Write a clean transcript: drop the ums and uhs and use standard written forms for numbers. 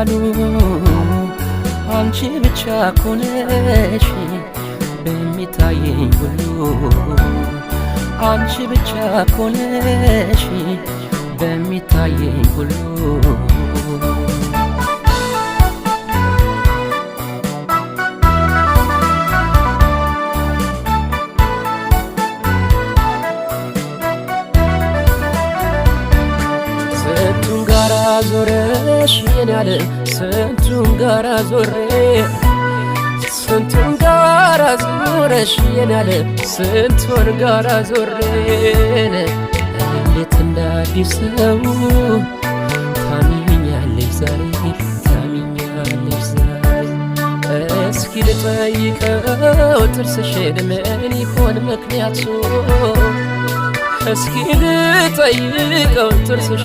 በብዙሃኑ አንቺ ብቻ እኮ ነሽ በሚታየኝ ሁሉ፣ አንቺ ብቻ እኮ ነሽ በሚታየኝ ሁሉ። ስንቱን ጋራ ዞረሽ የኔ ዓለም፣ ስንቱን ጋራ ዞሬ፣ ስንቱን ጋራ ዞረሽ የኔ ዓለም፣ ስንቱን ጋራ ዞሬን፣ እንዴት እንደ አዲስ ሰው ታሚኛለሽ ዛሬ፣ ታሚኛለሽ ዛሬ። እስኪ ልጠይቀው ጥርስሽን፣ ምን ይሆን ምክንያቱ? እስኪ ልጠይቀው ጥርስሽ